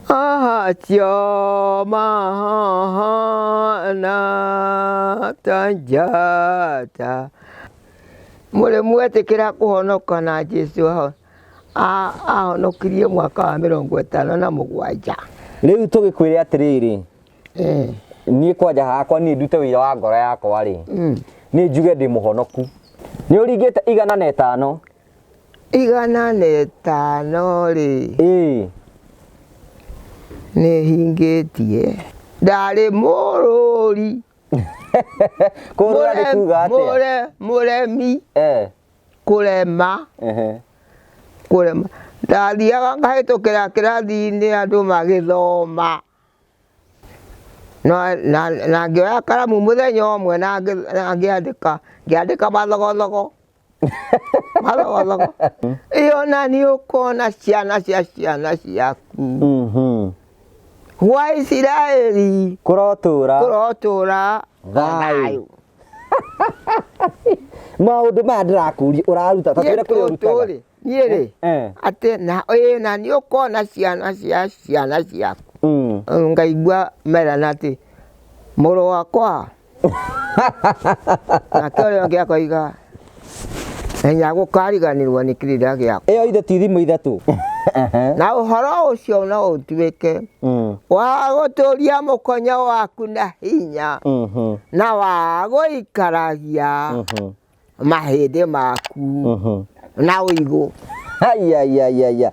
Acio mahana ta njata. Mũrĩ mwetĩkĩra kũhonoka na Jesu ahonokirie mwaka wa 57. Rĩu tũgĩkwĩre atĩrĩrĩ, niĩ kwanja hakwa niĩ ndute wĩira wa ngoro yakwa rĩ, niĩ njuge ndĩ mũhonoku. Nĩ ũringĩte 105. 105 rĩ, nĩ hingĩtie. Ndarĩ mũrũri. Kũrũra nĩ kuga atĩa? Mũremi. Kũrema. Kũrema. Ndathiaga ngahĩtũkĩra kĩrathi-inĩ andũ magĩthoma. Na ngĩoya karamu mũthenya ũmwe na ngĩandĩka, ngĩandĩka mathogothogo. Mathogothogo. Ĩyo na nĩ ũkona ciana cia ciana ciaku. Gwa Isiraeli Kũrotũra. Kũrotũra Thayũ. Maũndũ maya ndĩrakũria ũraruta ta twĩre kũrĩa ũrutaga. Niĩ rĩ, atĩ na ĩĩ na nĩ ũkona ciana cia ciana ciaku. Ngaigua merana atĩ mũrũ wakwa nake ũrĩa ũngĩ akoiga menya gũkariganĩrwo nĩ kĩrĩra gĩakwa. Ĩyo ithe ti thimũ ithatũ. Na ũhoro ũcio no ũtuĩke wa gũtũria mũkonyo waku na hinya na wa gũikaragia mahĩndĩ maku na ũigũ. Aiaiaiaia.